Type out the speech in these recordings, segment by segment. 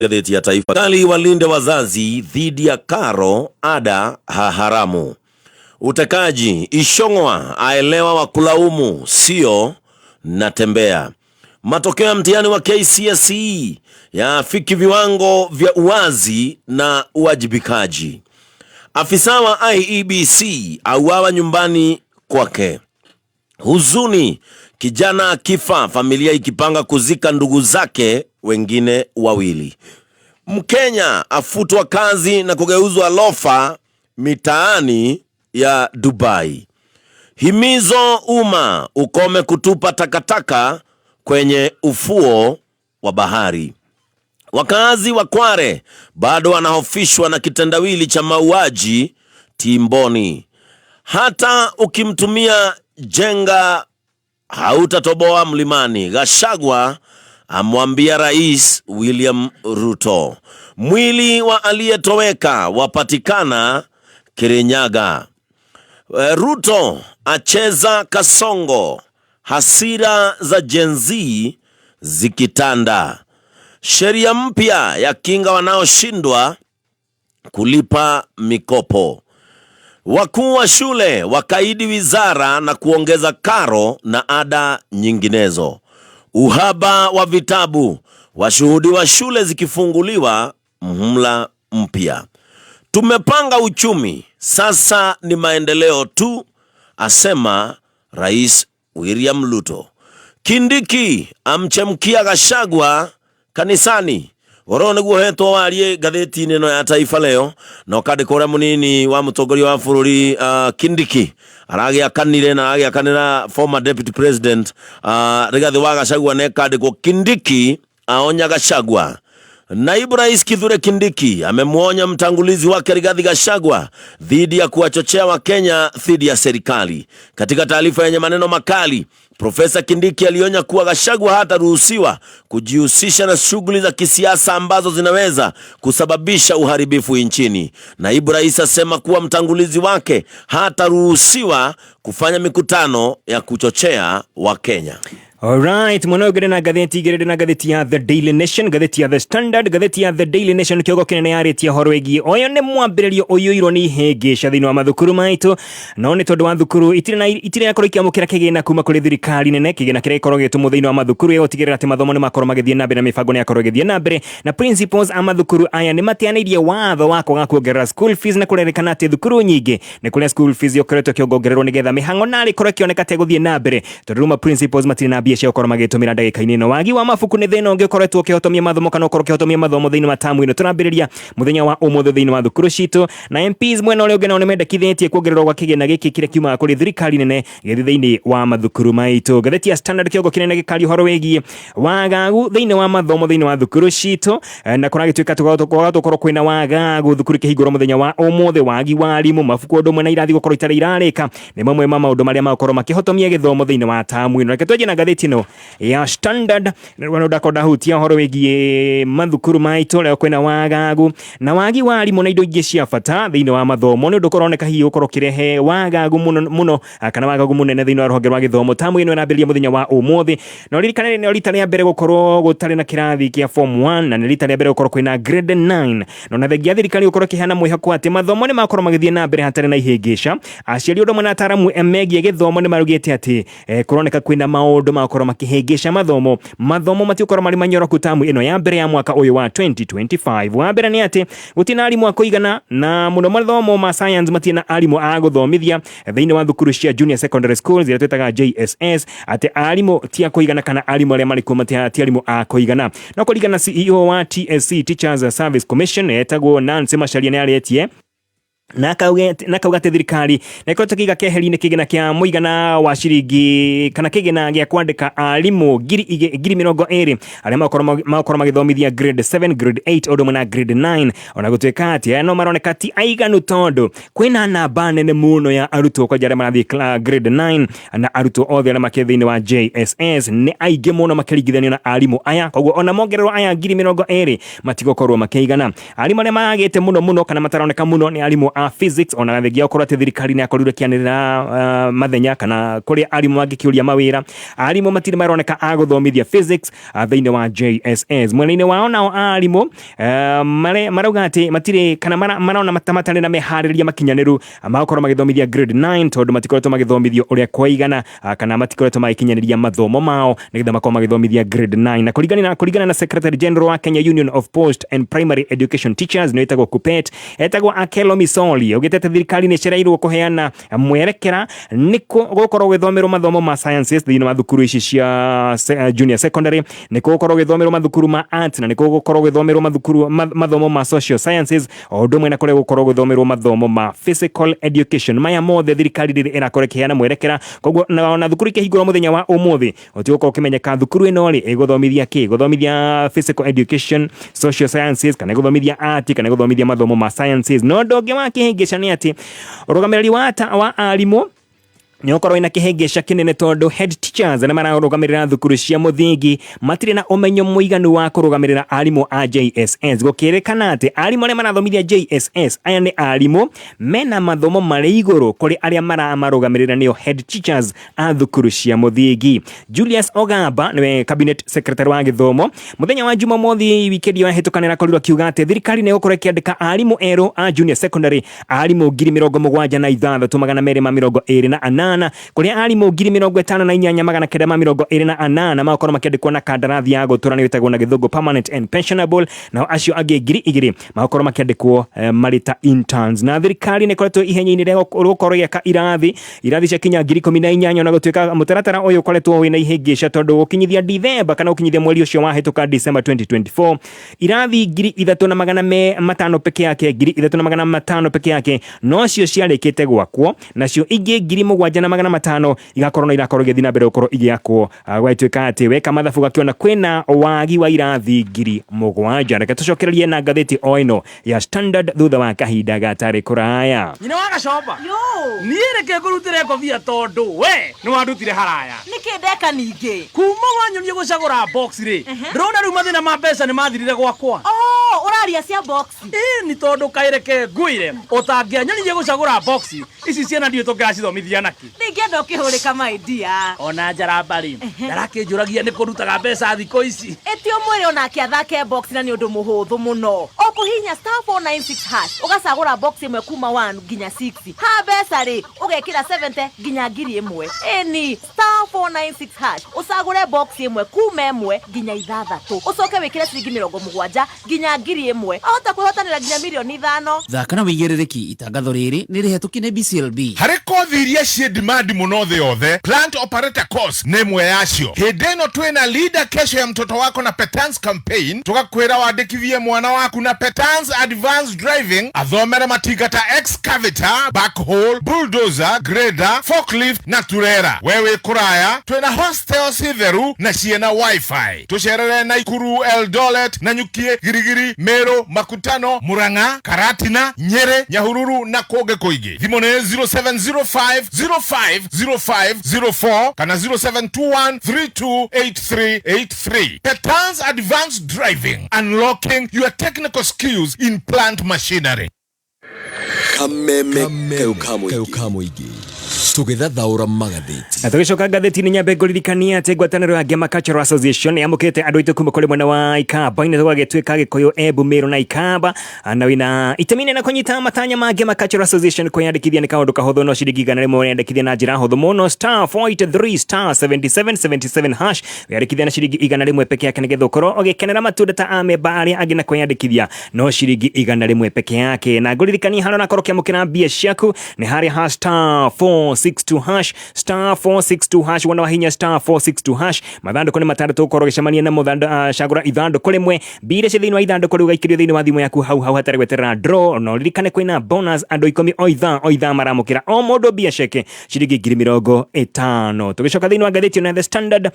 Gazeti ya Taifa. Serikali walinde wazazi dhidi ya karo ada haramu. Utekaji, Ishong'wa aelewa wa kulaumu sio Natembea. Matokeo ya mtihani wa KCSE yaafiki viwango vya uwazi na uwajibikaji. Afisa wa IEBC auawa nyumbani kwake. Huzuni, kijana akifa, familia ikipanga kuzika ndugu zake wengine wawili. Mkenya afutwa kazi na kugeuzwa lofa mitaani ya Dubai. Himizo umma ukome kutupa takataka kwenye ufuo wa bahari. Wakazi wa Kware bado wanahofishwa na kitendawili cha mauaji Timboni. Hata ukimtumia jenga hautatoboa mlimani. Gachagua amwambia Rais William Ruto. Mwili wa aliyetoweka wapatikana Kirinyaga. Ruto acheza kasongo, hasira za Gen Z zikitanda. Sheria mpya ya kinga wanaoshindwa kulipa mikopo. Wakuu wa shule wakaidi wizara na kuongeza karo na ada nyinginezo. Uhaba wa vitabu washuhudiwa shule zikifunguliwa mhula mpya. Tumepanga uchumi sasa ni maendeleo tu, asema Rais William Ruto. Kindiki amchemkia Gachagua kanisani. Oro niguo hetwo warie ngathĩti-inĩ ĩno ya Taifa Leo na ũkandĩka ũrĩa mũnini wa mũtongoria wa bũrũri Kindiki aragĩakanire na aragĩakanĩra former deputy president Rigathi wa Gachagua na ĩkandĩkwo Kindiki aonya Gachagua. Naibu Rais Kithure Kindiki amemwonya mtangulizi wake Rigathi Gachagua dhidi ya kuwachochea Wakenya dhidi ya serikali. Katika taarifa yenye maneno makali, Profesa Kindiki alionya kuwa Gachagua hataruhusiwa kujihusisha na shughuli za kisiasa ambazo zinaweza kusababisha uharibifu nchini. Naibu rais asema kuwa mtangulizi wake hataruhusiwa kufanya mikutano ya kuchochea Wakenya. Alright, mwena ũyũ ngĩrĩ na ngathĩti igĩrĩ, ndĩ na ngathĩti ya The Daily Nation, ngathĩti ya The Standard. Ngathĩti ya The Daily Nation kĩongo kĩnene yarĩtie ũhoro wĩgiĩ ũyũ nĩ mwambĩrĩrio ũiyũirwo nĩ ihĩngĩca thĩinĩ wa mathukuru maitũ, no nĩ tondũ wa thukuru itirĩ na itirĩ yakorwo ikĩamũkĩra kĩgĩna kuma kũrĩ thirikari nene, kĩgĩna kĩrĩa gĩkoragwo gĩgĩtũmwo thĩinĩ wa mathukuru ya gũtigĩrĩra atĩ mathomo nĩ makorwo magĩthiĩ na mbere na mĩbango nĩ yakorwo ĩgĩthiĩ na mbere, na principals a mathukuru aya nĩ mateanĩirie watho wa kwaga kuongerera school fees, na kũrerĩkana atĩ thukuru nyingĩ nĩ kũrĩa school fees ĩkoretwo ĩkĩongongererwo nĩgetha mĩhang'o narĩ ĩkorwo ĩkĩoneka ta ĩgũthiĩ na mbere, tondũ rĩu ma principals matirĩ na mbia cia gũkorwo magĩtũmĩra ndagĩka-inĩ ĩno. Wagi wa mabuku nĩ thĩna ũngĩ ũkoretwo ũkĩhotomia mathomo kana ũkorwo ũkĩhotomia mathomo thĩinĩ wa tamu ĩno tũrambĩrĩria mũthenya wa ũmũthĩ thĩinĩ wa thukuru citũ. Na MPs mwena ũrĩa ũngĩ nao nĩmendekithĩtie kuongererwo gwa kĩgĩna gĩkĩ kĩrĩa kiumaga kũrĩ thirikari nene gĩthiĩ thĩinĩ wa mathukuru maitũ. Ngathĩti ya Standard kĩongo kĩnene gĩkaria ũhoro wĩgiĩ wagagu thĩinĩ wa mathomo thĩinĩ wa thukuru citũ, na kũragĩtuĩka kwaga gũkorwo kwĩna wagagu thukuru ikĩhingũrwo mũthenya wa ũmũthĩ. Wagi wa arimũ, mabuku ũndũ ũmwe na irathi gũkorwo itarĩ irarĩka nĩ mamwe ma maũndũ marĩa magũkorwo makĩhotomia gĩthomo thĩinĩ wa tamu ĩno. Reke twanjie na ngathĩti ĩno ya Standard nĩguo ndakorwo ndahutia ũhoro wĩgiĩ mathukuru maitũ ũrĩa kwĩna wagagu na wagi wa arimũ na indo ingĩ cia bata thĩinĩ wa mathomo, nĩ ũndũ ũkoroneka hihi gũkorwo ũkĩrehe wagagu mũno mũno kana wagagu mũnene thĩinĩ wa rũhonge rwa gĩthomo. Tamu ĩno ĩrambĩrĩria mũthenya wa ũmũthĩ, na ũririkane nĩ rita rĩa mbere gũkorwo gũtarĩ na kĩrathi kĩa form 1 na nĩ rita rĩa mbere gũkorwo kwĩna grade 9, na ona thengia thirikari gũkorwo ĩkĩheana mwĩhoko atĩ mathomo nĩ makorwo magĩthiĩ na mbere hatarĩ na ihĩngĩca, aciari ũndũ ũmwe na ataaramu megiĩ gĩthomo nĩ marugĩte atĩ kũroneka kwĩna maũndũ makorwo makĩhĩngĩca mathomo. Mathomo matigũkorwo marĩ manyoroku tamu ĩno ya mbere ya mwaka ũyũ wa 2025. Wa mbere nĩ atĩ gũtirĩ na arimũ a kũigana, na mũno mathomo ma science matirĩ na arimũ a gũthomithia thĩinĩ wa thukuru cia junior secondary schools iria twĩtaga JSS, atĩ arimũ ti a kũigana kana arimũ arĩa marĩ kuo ti arimũ a kũigana. No kũringana na CEO wa TSC, Teachers Service Commission, etagwo Nancy Macharia, nĩ arĩtie na akauga atĩ thirikari nĩ ĩkoretwo ĩkĩiga keheri-inĩ kĩgĩna kĩa mũigana wa ciringi kana kĩgĩna gĩa kwandĩka arimũ 20,000 arĩa magũkorwo magĩthomithia grade 7, grade 8 ũndũ ũmwe na grade 9, ona gũtuĩka atĩ aya no maroneka ti aiganu tondũ kwĩna namba nene mũno ya arutwo kwanja arĩa marathiĩ grade 9, na arutwo othe arĩa makĩrĩ thĩinĩ wa JSS nĩ aingĩ mũno makĩringithanio na arimũ aya. Koguo ona mongererwo aya 20,000 matigũkorwo makĩigana. Arimũ arĩa magĩte mũno mũno kana mataroneka mũno nĩ arimũ a physics, ona thengia gũkorwo atĩ thirikari nĩ yakorirwo ĩkĩanĩrĩra mathenya kana kũrĩa arimũ mangĩkĩũria mawĩra, arimũ matirĩ maroneka a gũthomithia physics thĩinĩ wa JSS. Mwena-inĩ wao nao arimũ marauga atĩ matirĩ kana marona ta matarĩ na meharĩrĩria makinyanĩru magakorwo magĩthomithia grade 9, tondũ matikoretwo magĩthomithio ũrĩa kwaigana, kana matikoretwo magĩkinyanĩria mathomo mao nĩgetha makorwo magĩthomithia grade 9. Na kũringana na Secretary General wa Kenya Union of Post and Primary Education Teachers, nĩ ĩtagwo KUPPET, etagwo Akelo Misoli, augĩte atĩ thirikari nĩ ĩcereirwo kũheana mwerekera nĩ gũkorwo gũgĩthomerwo mathomo ma sciences thĩinĩ wa thukuru ici cia junior secondary, nĩ gũkorwo gũgĩthomerwo mathukuru ma arts, na nĩ gũkorwo gũgĩthomerwo mathukuru mathomo ma social sciences, o ũndũ ũmwe na kũrĩa gũkorwo gũgĩthomerwo mathomo ma physical education. Maya mothe thirikari rĩrĩ ĩrakorwo ĩkĩheana mwerekera. Koguo ona thukuru ikĩhingũrwo mũthenya wa ũmũthĩ, ũtigũkorwo ũkĩmenyeka thukuru ĩno rĩ ĩgũthomithia kĩ, gũthomithia physical education, social sciences, kana ĩgũthomithia art, kana ĩgũthomithia mathomo ma sciences. No ũndũ ũngĩ wa kĩhĩngĩca nĩ atĩ ũrũgamĩrĩri wa arimũ nĩ ũkorwo wĩna kĩhĩngĩca kĩnene, tondũ head teachers arĩa mararũgamĩrĩra thukuru cia mũthingi matirĩ na ũmenyo mũiganu wa kũrũgamĩrĩra arimũ a JSS. Gũkĩrĩkana atĩ arimũ arĩa marathomithia JSS aya nĩ arimũ mena mathomo marĩ igũrũ kũrĩ arĩa maramarũgamĩrĩra, nĩo head teachers a thukuru cia mũthingi. Julius Ogamba nĩwe cabinet secretary wa gĩthomo, mũthenya wa Jumamothi wikendi ĩyo yahĩtũka nĩarakorirwo akiuga atĩ thirikari nĩ ĩgũkorwo ĩkĩandĩka arimũ erũ a junior secondary, arimũ 76,228, kũrĩa arimũ 58,928 magakorwo makĩandĩkwo na kandarathi ya gũtũra, nĩ ĩtagwo na Gĩthũngũ permanent and pensionable, nao acio angĩ 2,000 magakorwo makĩandĩkwo marĩ ta interns. Na thirikari nĩ ĩkoretwo ihenya-inĩ rĩa gũkorwo ĩgĩaka irathi cia kinya 18,000, ona gũtuĩka mũtaratara ũyũ ũkoretwo wĩna ihĩngĩca, tondũ gũkinyithia Dithemba kana gũkinyithia mweri ũcio wahĩtũka, December 2024, irathi 3,500 peke yake, 3,500 peke yake nocio ciarĩkĩte gwakwo, nacio ingĩ 7,500 igakorwo no irakorwo igĩthiĩ na mbere gũkorwo igĩakwo. Gwatuĩka atĩ weka mathabu gakĩona kwĩna wagi wa irathi 7,000. Reke tũcokererie na ngathĩti o ĩno ya Standard thutha wa kahinda gatarĩ kũraya. Nyina wa Gacomba. Yo. Niĩ reke ngũrutĩre ngobia, tondũ we nĩ wandutire haraya. Nĩkĩ ndeka ningĩ? Kuma wanyonia gũcagũra box rĩ, ndĩrona rĩu mathĩna ma mbeca nĩ mathirire gwakwa. Oh, ũraria cia box. Ĩ ni, tondũ kaĩ reke ngwĩre, ũtangĩanyonirie gũcagũra box ici, ciana ndiũĩ tũngĩracithomithia nakĩ. Ndingĩenda ũkĩhũrĩka, my dear. Ona njaramba rĩ, ndarakĩnjũragia nĩ kũrutaga mbeca thikũ ici. Ĩti ũmwĩre onake athake box, na nĩ ũndũ mũhũthũ mũno. Ũkũhihinya *496#, ũgacagũra box ĩmwe kuma 1 nginya 6. Ha mbeca rĩ, ũgekĩra 70 nginya 1,000. Ĩni *496#, ũcagũre box ĩmwe kuma 1 nginya 6, ũcoke wĩkĩre ciringi 70 nginya 1,000. Ahota kwĩhotanĩra nginya mirioni 5. Thaka na wĩigĩrĩrĩki. Itangatho rĩrĩ nĩ rĩhetũkie nĩ BCLB. Harĩ kothi iria ciĩ demand mũno thĩ yothe, plant operator course nĩ ĩmwe yacio. Hĩndĩ ĩno twĩna Linda Kesho ya Mtoto Wako na Petans campaign, tũgakwĩra wandĩkithie mwana waku na Petans Advanced Driving, athomere matinga ta excavator, backhoe, bulldozer, grader, forklift na turera. We wĩ kũraya, twĩna hostels theru na ciĩna wifi. Tũcerere Naikuru, Eldoret, Nanyukie, Girigiri, Meru, Makutano, Murang'a, Karatina, Nyeri, Nyahururu na kũngĩ kũingĩ. Thimũ nĩ 0705 050504 kana 0721 328383. Petans Advanced Driving, unlocking your technical skills in plant machinery. Kameme kayũ ka mũingĩ, tũgĩthathaũra magathĩti. Na tũgĩcoka ngathĩti-inĩ, nyambe ngũririkania atĩ ngwatanĩro ya Ngema Cultural Association yamũkĩrĩte andũ aitũ kuma kũrĩ mwena wa Ikamba inĩ, gũgagĩtuĩka Gĩkũyũ, Embu, Meru na Ikamba, na wĩna itemi nene kũnyita matanya ma Ngema Cultural Association. Kwĩyandĩkithia nĩ kaũndũ kahũthũ, no ciringi 100 wĩyandĩkithia na njĩra hũthũ mũno, *483*7777#. Wĩyandĩkithia na ciringi 100 peke yake, nĩgetha ũkorwo ũgĩkenera matunda ta amemba arĩa angĩ, na kwĩyandĩkithia no ciringi 100 peke yake. Na ngũririkania harĩa ũrakorwo ũkĩamũkĩra mbia ciaku nĩ harĩa ha *462#, *462#. Wona wahinya *462#, mathandũkũ nĩ matandatũ, ũkorwo ũgĩcemania na mũthandũ. Cagũra ithandũkũ rĩmwe, mbia cia thĩinĩ wa ithandũkũ rĩu ũgaikĩrio thĩinĩ wa thimũ yaku hau hau hatarĩ gweterera draw. Na ũririkane kwĩna bonus, andũ 10 o ithaa o ithaa maramũkĩra o mũndũ mbia ceke ciringi 50,000. Tũgĩcoka thĩinĩ wa ngathĩti ĩno ya The Standard,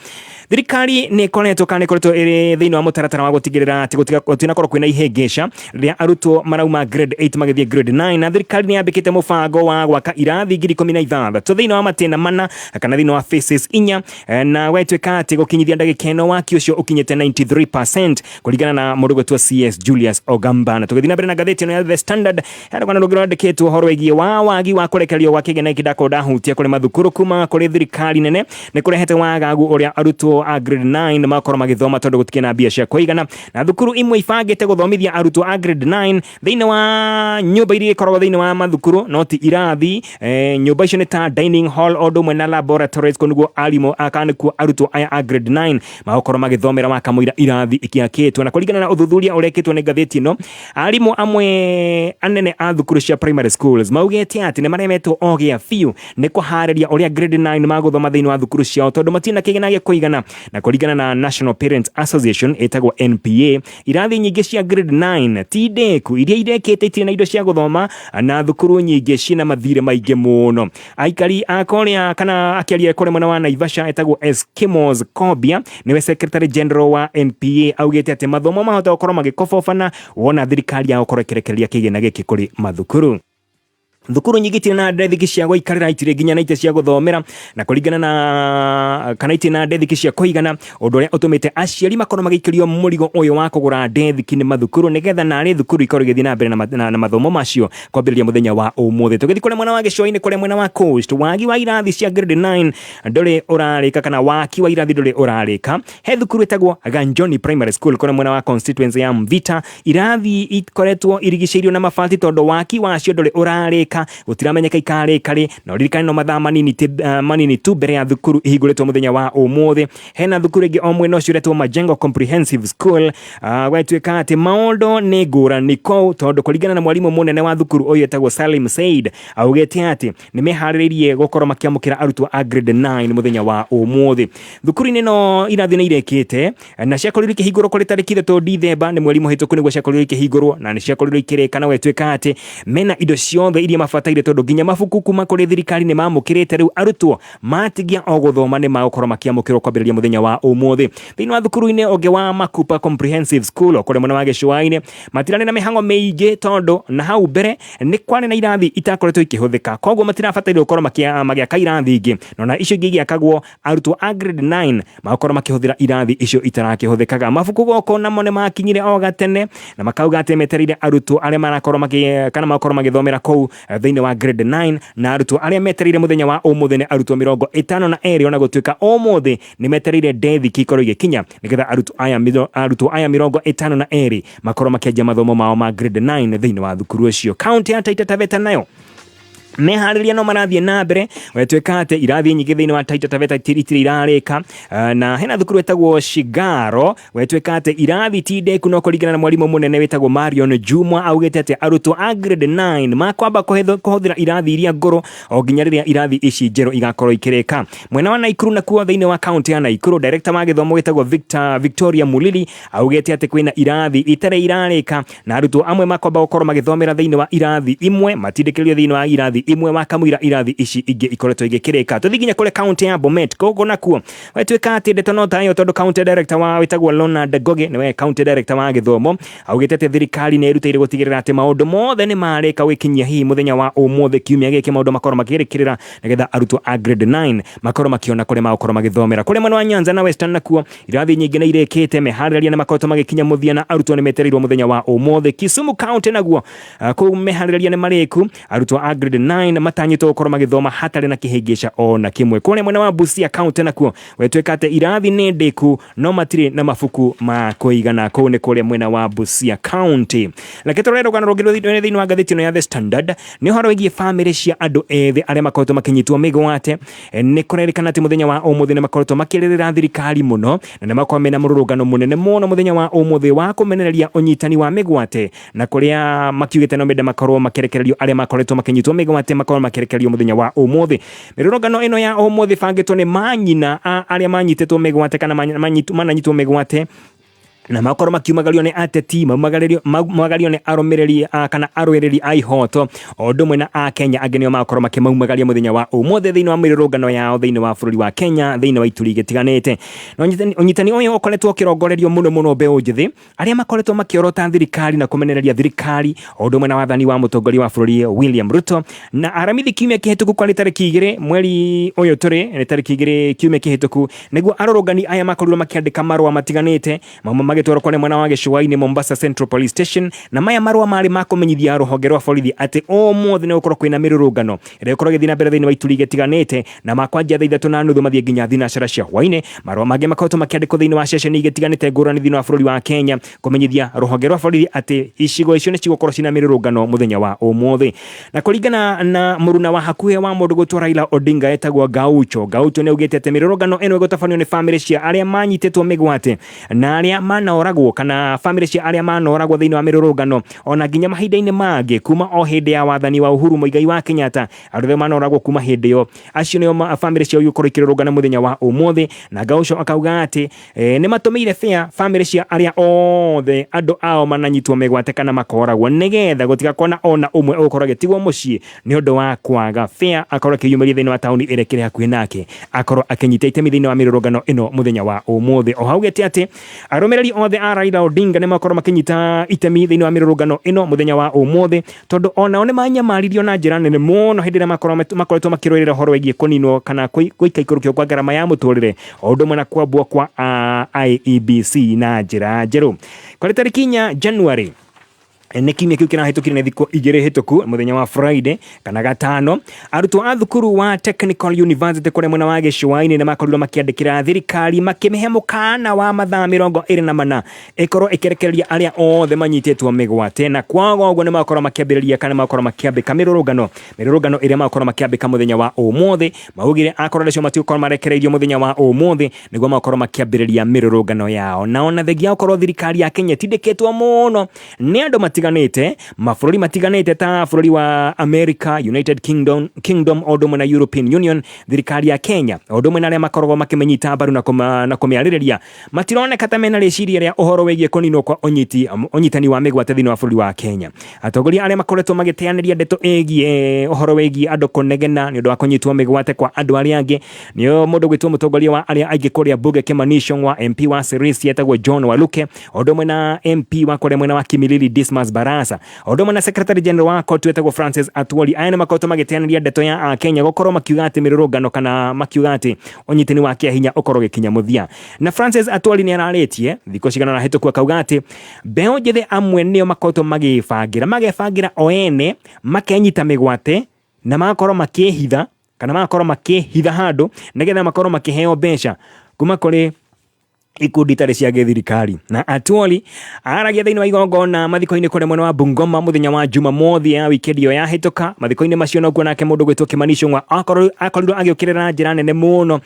thirikari nĩ ĩkoretwo kana nĩ ĩkoretwo ĩrĩ thĩinĩ wa mũtaratara wa gũtigĩrĩra atĩ gũtinakorwo kwĩna ihĩngĩca rĩrĩa arutwo marauma grade 8 magĩthiĩ grade 9, na thirikari nĩ yambĩkĩte mũbango wa gwaka irathi 16,000. ithathatũ thĩinĩ wa matĩna mana kana thĩinĩ wa phases inya. Na gwatuĩka atĩ gũkinyithia ndagĩka ĩno waki ũcio ũkinyĩte 93% kũringana na mũndũ gwĩtwo CS Julius Ogamba. Na tũgĩthiĩ na mbere na ngathĩti ĩno ya The Standard, hena rũgano rũngĩ rwandĩkĩtwo ũhoro wĩgiĩ wa wagi wa kũrekererio gwa kĩgĩna gĩkĩ ndakorwo ndahutia kũrĩ mathukuru kuma kũrĩ thirikari nene nĩ kũrehete wagagu ũrĩa arutwo a grade 9 makorwo magĩthoma tondũ gũtikĩrĩ na mbia cia kũigana, na thukuru imwe ibangĩte gũthomithia arutwo a grade 9 thĩinĩ wa nyũmba iria ikoragwo thĩinĩ wa mathukuru no ti irathi. Nyũmba icio nĩ ta dining hall o ũndũ ũmwe na laboratories, kũu nĩguo arimũ kana nĩkuo arutwo aya a grade 9 magũkorwo magĩthomera wakamũira irathi ikiakĩtwo. Na kũringana na ũthuthuria ũrekĩtwo nĩ ngathĩti ĩno, arimũ amwe anene a thukuru cia primary schools maugĩte atĩ nĩ maremetwo o gĩa biũ nĩ kũharĩria ũrĩa grade 9 magũthoma thĩinĩ wa thukuru ciao tondũ matirĩ na kĩgĩna gĩa kũigana. Na kũringana na National Parents Association ĩtagwo NPA, irathi nyingĩ cia grade 9 ti ndĩku, iria irĩkĩte itirĩ na indo cia gũthoma na thukuru nyingĩ ciĩna mathirĩ maingĩ mũno. Aikari a kũrĩa kana akĩaria kũrĩa mwena wa Naivasha etagwo Eskimos Kobia, nĩwe secretary general wa NPA, augĩte atĩ mathomo mahota gũkorwo magĩkobobana wona thirikari ya gũkorwo ĩkĩrekereria kĩgĩna gĩkĩ kũrĩ mathukuru. Thukuru nyingĩ itirĩ na ndethiki cia gũikarĩra, itirĩ nginya na itĩ cia gũthomera, na kũringana na kana itirĩ na ndethiki cia kũigana, ũndũ ũrĩa ũtũmĩte aciari makorwo magĩikĩrio mũrigo ũyũ wa kũgũra ndethiki nĩ mathukuru nĩgetha narĩ thukuru ikorwo igĩthiĩ na mbere na mathomo macio kwambĩrĩria mũthenya wa ũmũthĩ. Tũgĩthiĩ kũrĩa mwena wa gĩcũa-inĩ, kũrĩa mwena wa Coast, wagi wa irathi cia grade 9 ndũrĩ ũrarĩka kana waki wa irathi ndũrĩ ũrarĩka. He thukuru ĩtagwo Ganjoni Primary School kũrĩa mwena wa constituency ya Mvita, irathi ikoretwo irigicĩirio na mabati tondũ waki wacio ndũrĩ ũrarĩka, gũtiramenyeka ikarĩka rĩ. Na ũririkane no mathaa manini tu mbere ya thukuru ihingũrĩtwo mũthenya wa ũmũthĩ. Hena thukuru ĩngĩ o mwena ũcio ũretwo Majengo Comprehensive School, gwatuĩka atĩ maũndũ nĩ ngũrani kũu tondũ kũringana na mwarimũ mũnene wa thukuru ũyũ etagwo Salim Said, augĩte atĩ nĩ meharĩrĩirie gũkorwo makĩamũkĩra arutwo a grade 9 mũthenya wa ũmũthĩ. Thukuru-inĩ no irathi nĩ irĩkĩte na ciakorirwo ikĩhingũrwo kũrĩ tarĩki 3 Dithemba, nĩ mweri mũhĩtũku nĩguo ciakorirwo ikĩhingũrwo, na nĩ ciakorirwo ikĩrĩka, na gwatuĩka atĩ mena indo ciothe iria mabataire tondũ nginya mabuku kuma kũrĩ thirikari nĩ mamũkĩrĩte. Rĩu arutwo matigia o gũthoma nĩ magũkorwo makĩamũkĩrwo kwambĩrĩria mũthenya wa ũmũthĩ. Thĩinĩ wa thukuru-inĩ ũngĩ wa Makupa Comprehensive School o kũrĩa mwena wa gĩcũa-inĩ, matirarĩ na mĩhang'o mĩingĩ tondũ na hau mbere nĩ kwarĩ na irathi itakoretwo ikĩhũthĩka, koguo matirabataire gũkorwo magĩaka irathi ingĩ, na icio ingĩ igĩakagwo arutwo a grade 9 magakorwo makĩhũthĩra irathi icio itarakĩhũthĩkaga. Mabuku goko namo nĩ makinyire o gatene na makauga atĩ metereire arutwo arĩa marakorwo makĩ kana magakorwo magĩthomera kũu thĩinĩ wa grade 9, na arutwo arĩa metereire mũthenya wa ũmũthĩ nĩ arutwo 52, ona gũtuĩka ũmũthĩ nĩ metereire ndethiki ikorwo igĩkinya nĩgetha arutwo aya 52 makorwo makĩanjia mathomo mao ma grade 9 thĩinĩ wa thukuru ũcio. Kaunti ya Taita Taveta nayo meharĩria no marathiĩ na mbere, gwatuĩka atĩ irathi nyingĩ thĩinĩ wa Taita Taveta itirĩ irarĩka, na hena thukuru ĩtagwo Shigaro, gwatuĩka atĩ irathi ti ndĩku, no kũringana na mwarimũ mũnene wĩtagwo Marion Jumwa, augĩte atĩ arutwo a grade 9 makwamba kũhũthĩra irathi iria ngũrũ o nginya rĩrĩa irathi ici njerũ igakorwo ikĩrĩka. Mwena wa Naikuru nakuo, thĩinĩ wa kaunti ya Naikuru, director wa gĩthomo wĩtagwo Victoria Mulili augĩte atĩ kwĩna irathi itarĩ irarĩka na arutwo amwe makwamba gũkorwo magĩthomera thĩinĩ wa irathi imwe, matindĩkĩrĩrio thĩinĩ wa irathi imwe wakamũira irathi ici ingĩ ikoretwo igĩkĩrĩka. Tũthiĩ nginya kũrĩa kaunti ya Bomet, koguo nakuo gwatuĩka atĩ ndeto no tayo tondũ county director wa wĩtagwo Leonard Ngogi, nĩwe county director wa gĩthomo, augĩte atĩ thirikari nĩ ĩrutĩire gũtigĩrĩra atĩ maũndũ mothe nĩ marĩka gũgĩkinyia hihi mũthenya wa ũmũthĩ kiumia gĩkĩ maũndũ makorwo makĩrĩkĩrĩra nĩgetha arutwo a grade 9 makorwo makĩona kũrĩa magũkorwo magĩthomera. Kũrĩa mwena wa Nyanza na Western nakuo irathi nyingĩ nĩ irĩkĩte, meharĩrĩria nĩ makoretwo magĩkinya mũthia na arutwo nĩ metereirwo mũthenya wa ũmũthĩ. Kisumu County naguo, kũu meharĩrĩria nĩ marĩku, arutwo a grade 9 matanyĩtwo gũkorwo magĩthoma hatarĩ na kĩhĩngĩca ona kĩmwe. Kũrĩa mwena wa Busia County nakuo gwatuĩka atĩ irathi nĩ ndĩku no matirĩ na mabuku ma kũigana. Kũu nĩ kũrĩa mwena wa Busia County. Reke tũrore rũgano rũngĩ rwĩ thĩinĩ wa ngathĩti ĩno ya The Standard, nĩ ũhoro wĩgiĩ bamĩrĩ cia andũ ethĩ arĩa makoretwo makĩnyitwo mĩgwate. Nĩ kũrerĩkana atĩ mũthenya wa ũmũthĩ nĩ makoretwo makĩrĩrĩra thirikari mũno na nĩ makorwo mena mũrũrũngano mũnene mũno mũthenya wa ũmũthĩ wa kũmenereria ũnyitani wa mĩgwate, na kũrĩa makiugĩte no mende makorwo makĩrekererio, arĩa makoretwo makĩnyitwo mĩgwate makorwo makĩrekererio mũthenya wa ũmũthĩ. Mĩrũrũngano ĩno ya ũmũthĩ bangĩtwo nĩ manyina a arĩa manyitĩtwo mĩgwate kana mananyitwo mĩgwate. Na makorwo makiumagario nĩ ateti, maumagario nĩ arũmĩrĩri kana arũĩrĩri a ihoto, o ũndũ ũmwe na Akenya angĩ nĩo makorwo makĩmaumagaria mũthenya wa ũmũthĩ thĩinĩ wa mĩrũrũngano yao thĩinĩ wa bũrũri wa Kenya thĩinĩ wa ituri igĩtiganĩte. Na ũnyitani ũyũ ũkoretwo ũkĩrongorerio mũno mũno mbeũ njĩthĩ arĩa makoretwo makĩorota thirikari na kũmenereria thirikari o ũndũ ũmwe na wathani wa mũtongoria wa bũrũri William Ruto. Na aramithi kiumia kĩhĩtũku kwarĩ tarĩki 2 mweri ũyũ tũrĩ, nĩ tarĩki 2 kiumia kĩhĩtũku, nĩguo arũrũngani aya makorirwo makĩandĩka marũa matiganĩte, mamwe magĩtwarwo kũrĩa mwena wa gĩcũa-inĩ Mombasa Central Police Station, na maya marũa marĩ ma kũmenyithia rũhonge rwa borithi atĩ ũmũthĩ nĩ gũkorwo kwĩna mĩrũrũngano ĩrĩa ĩgũkorwo ĩgĩthiĩ na mbere thĩinĩ wa ituri igĩtiganĩte, na makwanjia thaa 3:30 mathiĩ nginya thinacara cia hwainĩ. Marũa mangĩ makoretwo makĩandĩkwo thĩinĩ wa ceceni igĩtiganĩte ngũrani thĩinĩ wa bũrũri wa Kenya kũmenyithia rũhonge rwa borithi atĩ icigo icio nĩ cigũkorwo cina mĩrũrũngano mũthenya wa ũmũthĩ. Na kũringana na mũruna wa hakuhĩ wa mũndũ gwĩtwo Raila Odinga etagwo Gaucho, Gaucho nĩ augĩte atĩ mĩrũrũngano ĩno ĩgũtabanio nĩ bamĩrĩ cia arĩa manyitĩtwo mĩgwate na arĩa manoragwo, kana bamĩrĩ cia arĩa manoragwo thĩinĩ wa mĩrũrũngano ona nginya mahinda-inĩ mangĩ kuma o hĩndĩ ya wathani wa Uhuru Muigai wa Kenyatta. Andũ arĩa manoragwo kuma hĩndĩ ĩyo, acio nĩo bamĩrĩ ciao igũkorwo ikĩrũrũngana mũthenya wa ũmũthĩ. Na Gaucho akauga atĩ nĩ matũmĩire bĩa bamĩrĩ cia arĩa othe andũ ao mananyitwo mĩgwate kana makoragwo, nĩgetha gũtigakorwo na ona ũmwe ũgũkorwo agĩtigwo mũciĩ nĩ ũndũ wa kwaga bĩa, akorwo akĩyumĩria thĩinĩ wa taũni ĩrĩa ĩkĩrĩ hakuhĩ nake, akorwo akĩnyita itemi thĩinĩ wa mĩrũrũngano ĩno mũthenya wa ũmũthĩ. O haugĩte atĩ arũmĩrĩri othe a Raila Odinga nĩ makorwo makĩnyita itemi thĩinĩ wa mĩrũrũngano ĩno mũthenya wa ũmũthĩ, tondũ onao nĩ manyamaririo na njĩra nene mũno hĩndĩ ĩrĩa makoretwo makĩrũĩrĩra ũhoro wĩgiĩ kũninwo kana gũikaikũrũkio kwa ngarama ya mũtũrĩre, o ũndũ ũmwe na kwambwo kwa IEBC na njĩra njerũ. Kwarĩ tarĩki 4 January, nĩ kiumia kĩu kĩrahĩtũkire, nĩ thikũ 2 hĩtũku, mũthenya wa Friday kana gatano, arutwo a thukuru wa Technical University kũrĩa mwena wa gĩcũa-inĩ nĩ makorirwo makĩandĩkĩra thirikari makĩmĩhe mũkana wa mathaa 24 ĩkorwo ĩkĩrekereria arĩa othe manyitĩtwo mĩgwate, na kwaga ũguo nĩ makorwo makĩambĩrĩria kana makorwo makĩambĩka mĩrũrũngano ĩrĩa makorwo makĩambĩka mũthenya wa ũmũthĩ. Maugire akorwo acio matigũkorwo marekereirio mũthenya wa ũmũthĩ, nĩguo makorwo makĩambĩrĩria mĩrũrũngano yao. Na ona thengia gũkorwo thirikari ya Kenya ĩtindĩkĩtwo mũno nĩ andũ matiganĩte, mabũrũri matiganĩte ta bũrũri wa America, United Kingdom o ũndũ ũmwe na European Union, thirikari ya Kenya o ũndũ ũmwe na arĩa makoragwo makĩmĩnyita mbaru na kũmĩarĩrĩria matironeka ta mena rĩciria rĩa ũhoro wĩgiĩ kũninwo kwa ũnyitani wa mĩgwate thĩinĩ wa bũrũri wa Kenya. Atongoria arĩa makoretwo magĩteanĩria ndeto ĩgiĩ ũhoro wĩgiĩ andũ kũnegena nĩ ũndũ wa kũnyitwo mĩgwate kwa andũ arĩa angĩ nĩo mũndũ gwĩtwo mũtongoria wa arĩa aingĩ kũrĩa mbunge Kimani Ichung'wa, MP wa Sirisia etagwo John Waluke, o ũndũ ũmwe na MP wa kũrĩa mwena wa Kimilili Dismas Barasa, o ũndũ ũmwe na Secretary General wa COTU etagwo Francis Atwoli. Aya nĩ makoretwo magĩteanĩria ndeto ya Akenya gũkorwo makiuga atĩ mĩrũrũngano kana makiuga atĩ ũnyitani wa kĩahinya ũkorwo ũgĩkinya mũthia. Na Francis Atwoli nĩ ararĩtie thikũ cigana ũna hĩtũku akauga atĩ mbeũ njĩthĩ amwe nĩo makoretwo magĩbangĩra, magebangĩra o ene, makenyita mĩgwate na magakorwo makĩhitha kana magakorwo makĩhitha handũ nĩgetha makorwo makĩheo mbeca kuma kũrĩ ikundi itarĩ cia gĩthirikari. Na Atwoli aragia thĩinĩ wa igongona mathiko-inĩ kũrĩa mwena wa Bungoma mũthenya wa Jumamothi ya wikendi ĩyo yahĩtũka. Mathiko-inĩ macio nokuo nake mũndũ gwĩtwo Kimani Ichung'wa akorirwo agĩũkĩrĩra njĩra nene mũno,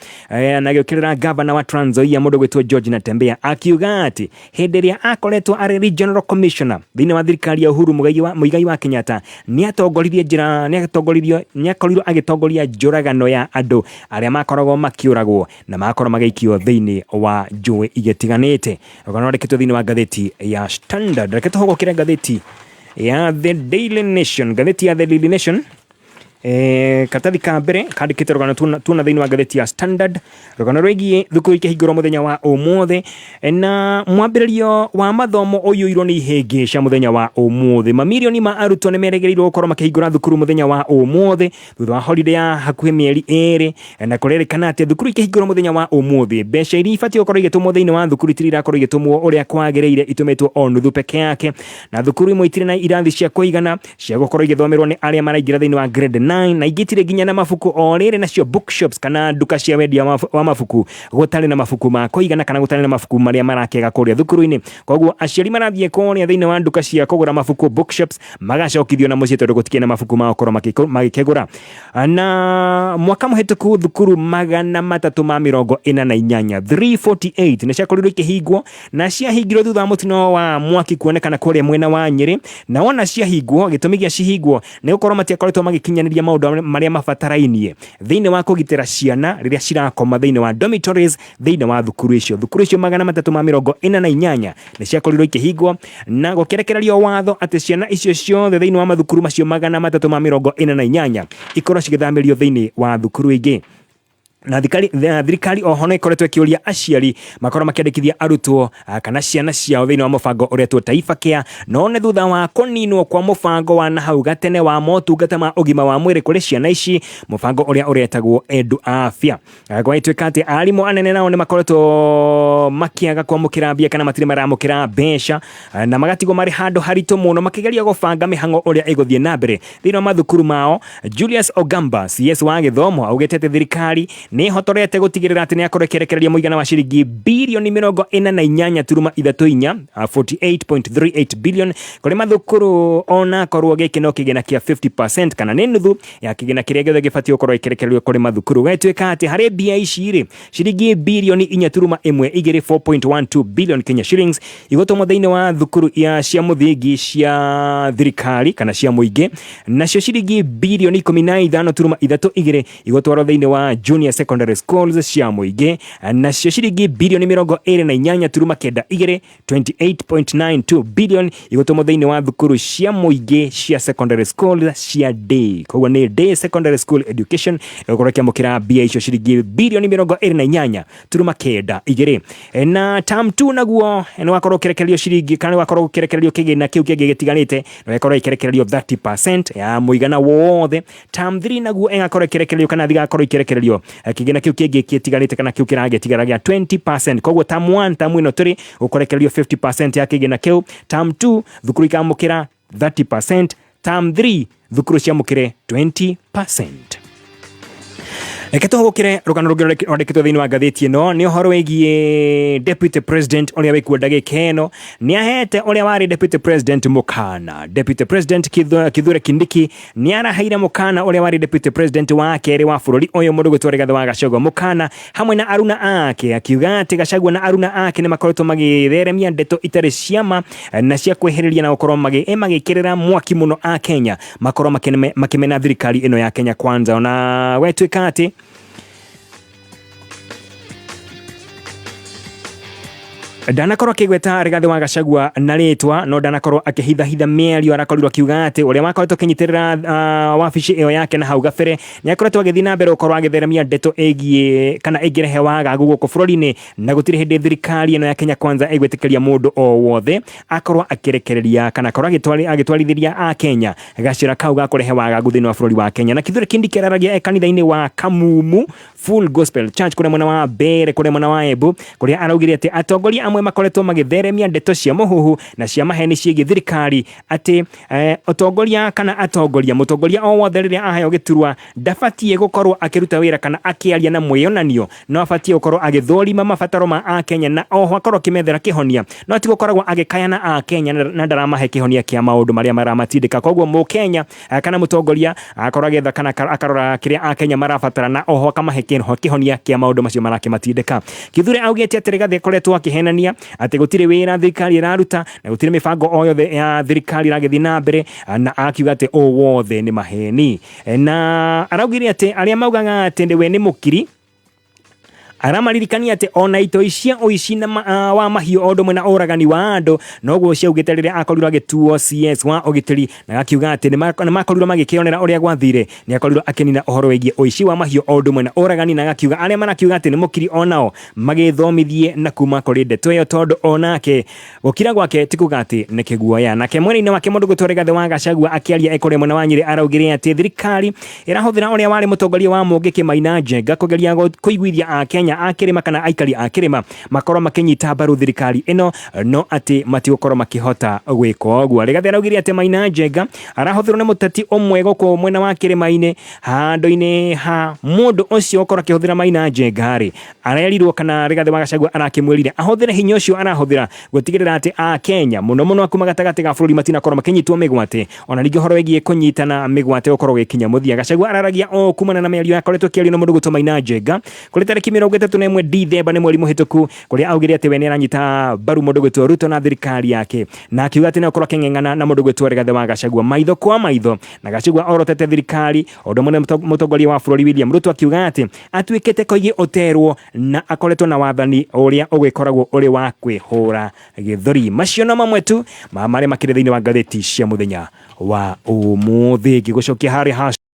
na agĩũkĩrĩra gavana wa Trans Nzoia mũndũ gwĩtwo George Natembeya, akiuga atĩ hĩndĩ ĩrĩa akoretwo arĩ regional commissioner thĩinĩ wa thirikari ya Uhuru Muigai wa Kenyatta, nĩ atongoririe njĩra, nĩ atongoririo, nĩ akorirwo agĩtongoria njũragano ya andũ arĩa makoragwo makĩũragwo na magakorwo magĩikio thĩinĩ wa njũĩ igĩtiganĩte. Rũgano rwandĩkĩtwo thĩinĩ wa ngathĩti ya Standard. Reke tũhũgũkĩre ngathĩti ya The Daily Nation. Ngathĩti ya The Daily Nation, katathi ka mbere kandĩkĩte rũgano tuona thĩinĩ wa ngathĩti ya Standard, rũgano rwĩgiĩ thukuru ikĩhingũrwo mũthenya wa ũmũthĩ na mwambĩrĩrio wa mathomo ũiyũirwo nĩ ihĩngĩca mũthenya wa ũmũthĩ. Mamirioni ma arutwo nĩ merĩgĩrĩirwo gũkorwo makĩhingũra thukuru mũthenya wa ũmũthĩ thutha wa holiday ya hakuhĩ mĩeri 2, na kũrerĩkana atĩ thukuru ikĩhingũrwo mũthenya wa ũmũthĩ, mbeca iria ibatiĩ gũkorwo igĩtũmwo thĩinĩ wa thukuru itirĩ irakorwo igĩtũmwo ũrĩa kwagĩrĩire, itũmĩtwo o nuthu peke yake, na thukuru imwe itirĩ na irathi cia kũigana cia gũkorwo igĩthomerwo nĩ arĩa maraingĩra thĩinĩ wa grade 9, na ingĩ itirĩ nginya na mabuku o rĩrĩ, nacio bookshops kana nduka cia wendia wa mabuku gũtarĩ na mabuku ma kũigana kana gũtarĩ na mabuku marĩa marakĩaga kũrĩa thukuru-inĩ. Koguo aciari marathiĩ kũrĩa thĩinĩ wa nduka cia kũgũra mabuku bookshops magacokithio na mũciĩ tondũ gũtikĩrĩ na mabuku ma gũkorwo magĩkĩgũra. Na mwaka mũhĩtũku thukuru 348, 348 nĩ ciakorirwo ikĩhingwo, na ciahingirwo thutha wa mũtino wa mwaki kuonekana kũrĩa mwena wa Nyĩrĩ. Na wona ciahingwo, gĩtũmi gĩa cihingwo nĩ gũkorwo matiakoretwo magĩkinyanĩria ĩrarekereria maũndũ marĩa mabatarainie thĩinĩ wa kũgitĩra ciana rĩrĩa cirakoma thĩinĩ wa dormitories thĩinĩ wa thukuru icio. Thukuru icio 348 nĩ ciakorirwo ikĩhingwo na gũkĩrekererio watho atĩ ciana icio ciothe thĩinĩ wa mathukuru macio 348 ikorwo cigĩthamĩrio thĩinĩ wa thukuru ingĩ. Na thirikari oho nĩ ĩkoretwo ĩkĩũria aciari makorwo makĩandĩkithia arutwo kana ciana ciao thĩinĩ wa mũbango ũretwo Taifa Care, no nĩ thutha wa kũninwo kwa mũbango wa nahau gatene wa motungata ma ũgima wa mwĩrĩ kũrĩ ciana ici, mũbango ũrĩa ũretagwo Edu Afya. Gwagĩtuĩka atĩ arimũ anene nao nĩ makoretwo makĩaga kwamũkĩra mbia kana matirĩ maramũkĩra mbeca, na magatigwo marĩ handũ haritũ mũno makĩgeria gũbanga mĩhang'o ũrĩa ĩgũthiĩ na mbere thĩinĩ wa mathukuru mao. Julius Ogamba, CS wa gĩthomo, augĩte atĩ thirikari nĩ ĩhotorete gũtigĩrĩra atĩ nĩ akorwo ĩkĩrekereria mũigana wa ciringi birioni 48.34, 48.38 billion kũrĩ mathukuru, onakorwo gĩkĩ no kĩgĩna kĩa 50% kana nĩ nuthu ya kĩgĩna kĩrĩa gĩothe gĩbatiĩ gũkorwo ĩkĩrekererio kũrĩ mathukuru. Gwĩtuĩka atĩ harĩ mbia ici rĩ, ciringi birioni 4.12, 4.12 billion Kenya shillings igũtũmwo thĩinĩ wa thukuru ya cia mũthingi cia thirikari kana cia mũingĩ, nacio ciringi birioni 15.32 igũtwarwo thĩinĩ wa junior secondary schools cia mũingĩ, nacio ciringi birioni 28.92, 28.92 billion igũtũmwo thĩinĩ wa thukuru cia mũingĩ cia secondary school cia day. Koguo nĩ day secondary school education ĩgũkorwo ĩkĩamũkĩra mbia icio ciringi birioni 28.92. Na term 2 naguo nĩ wakorwo ũkĩrekererio ciringi kana nĩ wakorwo ũkĩrekererio kĩgĩna kĩu kĩngĩ gĩtiganĩte, na ũgakorwo ĩkĩrekererio 30% ya mũigana wothe. Term 3 naguo ĩgakorwo ĩkĩrekererio kana thigakorwo ikĩrekererio kĩgĩna kĩu kĩngĩ gĩtiganĩte kana kĩu kĩragĩtigara gĩa 20%. Koguo term 1, term ĩno tũrĩ gũkorekererio 50% ya kĩgĩna kĩu, term 2 thukuru ikamũkĩra 30%, term 3 thukuru ciamũkĩre 20%. Reke tũhũgũkĩre rũgano rũngĩ rwandĩkĩtwo thĩinĩ wa ngathĩti ĩno, nĩ ũhoro wĩgiĩ deputy president ũrĩa wĩkuo ndagĩka ĩno. Nĩ ahete ũrĩa warĩ deputy president mũkana. Deputy president Kithure Kindiki nĩ araheire mũkana ũrĩa warĩ deputy president wa kerĩ wa bũrũri ũyũ, mũndũ gwĩtwo Rigathĩ wa Gachagua mũkana hamwe na aruna ake, akiuga atĩ Gachagua na aruna ake nĩ makoretwo magĩtheremia ndeto itarĩ ciama na cia kwĩhĩrĩria na gũkorwo magĩkĩrĩra mwaki mũno a Kenya makorwo makĩmena thirikari ĩno ya Kenya Kwanza. Ona gwĩtuĩka atĩ ndanakorwo akĩgweta Rigathĩ wa Gachagua na rĩtwa, no ndanakorwo akĩhithahitha mĩario, arakorirwo akiuga atĩ ũrĩa wakoretwo akĩnyitĩrĩra wabici ĩyo yake na hau gabere nĩ akoretwo agĩthiĩ na mbere gũkorwo agĩtheremia ndeto ĩgiĩ kana ĩngĩrehe wagagu gũkũ bũrũri-inĩ, na gũtirĩ hĩndĩ thirikari ĩno ya Kenya Kwanza ĩgwĩtĩkĩria mũndũ o wothe akorwo akĩrekereria kana akorwo agĩtwarithĩria a Kenya gacĩra kau ga kũrehe wagagu thĩinĩ wa bũrũri wa Kenya. Na Kithure Kindiki araragia e kanitha-inĩ wa Kamumu Full Gospel Church kũrĩa mwena wa Mbere, kũrĩa mwena wa Embu, kũrĩa araugire atĩ atongoria amwe makoretwo magĩtheremia ndeto cia mũhuhu na cia maheni ciĩgiĩ thirikari, atĩ ũtongoria kana atongoria, mũtongoria o wothe rĩrĩa aheo gĩturwa ndabatiĩ gũkorwo akĩruta wĩra kana akĩaria na mwĩyonanio, no abatiĩ gũkorwo agĩthũrima mabataro ma Akenya na oho akorwo akĩmethera kĩhonia, no ti gũkoragwo agĩkayana Akenya na ndaramahe kĩhonia kĩa maũndũ marĩa maramatindĩka. Koguo mũkenya kana mũtongoria akorwo agĩetha kana akarora kĩrĩa Akenya marabatara na oho akamahe kĩhonia kĩa maũndũ macio marakĩmatindĩka. Kithure augĩte atĩ Rigathĩ akoretwo akĩhenania atĩ gũtirĩ wĩra thirikari ĩraruta na gũtirĩ mĩbango o yothe ya thirikari ĩragĩthiĩ na mbere, na akiuga atĩ ũũ wothe nĩ maheni. Na araugire atĩ arĩa maugaga atĩ we nĩ mũkiri, aramaririkania atĩ ona itoi cia ũici na wa mahiũ o ũndũ ũmwe na ũragani wa andũ noguo ciaugĩte rĩrĩa akorirwo agĩtuo CS wa ũgitĩri, na akiuga atĩ nĩ makorirwo magĩkĩonera ũrĩa gwathire. Nĩ akorirwo akĩnina ũhoro wĩgiĩ ũici wa mahiũ o ũndũ ũmwe na ũragani, na agakiuga arĩa marakiuga atĩ nĩ mũkiri onao magĩthomithie na kuma kũrĩ ndeto ĩyo, tondũ onake gũkira gwake ti kuga atĩ nĩ kĩguoya. Nake mwena-inĩ wake mũndũ gwĩtwo Rigathĩ wa Gachagua akĩaria e kũrĩa mwena wa Nyĩrĩ araugire atĩ thirikari ĩrahũthĩra ũrĩa warĩ mũtongoria wa Mũngĩkĩ Maina Njenga kũgeria kũiguithia Akenya a kĩrĩma kana aikari a kĩrĩma makorwo makĩnyita mbaru thirikari ĩno, no atĩ matigũkorwo makĩhota gwĩka ũguo. Rigathĩ araugire atĩ Maina Njenga arahũthĩrwo nĩ mũteti ũmwe gũkũ mwena wa kĩrĩma-inĩ, handũ-inĩ ha mũndũ ũcio gũkorwo akĩhũthĩra Maina Njenga rĩ, arerirwo kana Rigathĩ wa Gachagua arakĩmwĩrire ahũthĩre hinya ũcio arahũthĩra gũtigĩrĩra atĩ Akenya mũno mũno akuma gatagatĩ ga bũrũri matinakorwo makĩnyitwo mĩgwate, ona ningĩ ũhoro wĩgiĩ kũnyitana mĩgwate gũkorwo gĩkinya mũthia. Gachagua araragia o kumana na mĩario yakoretwo ĩkĩario na mũndũ gwĩtwo Maina Njenga kũrĩ tarĩki mĩrongo 31 Dithemba nĩ mweri mũhĩtũku, kũrĩa augire atĩ we nĩ aranyita mbaru mũndũ gwĩtwo Ruto na thirikari yake, na akiuga atĩ nĩ akorwo akĩng'eng'ana na mũndũ gwĩtwo Rigathĩ wa Gachagua maitho kwa maitho, na Gachagua orotete thirikari o ũndũ ũmwe na mũtongoria wa bũrũri William Ruto akiuga atĩ atuĩkĩte koigi ũterwo na akoretwo na wathani ũrĩa ũgĩkoragwo ũrĩ wa kwĩhũra gĩthũri. Macio no mamwe tu ma marĩa makĩrĩ thĩinĩ wa ngathĩti cia mũthenya wa ũmũthĩ. Ngĩgũcokia harĩa hash.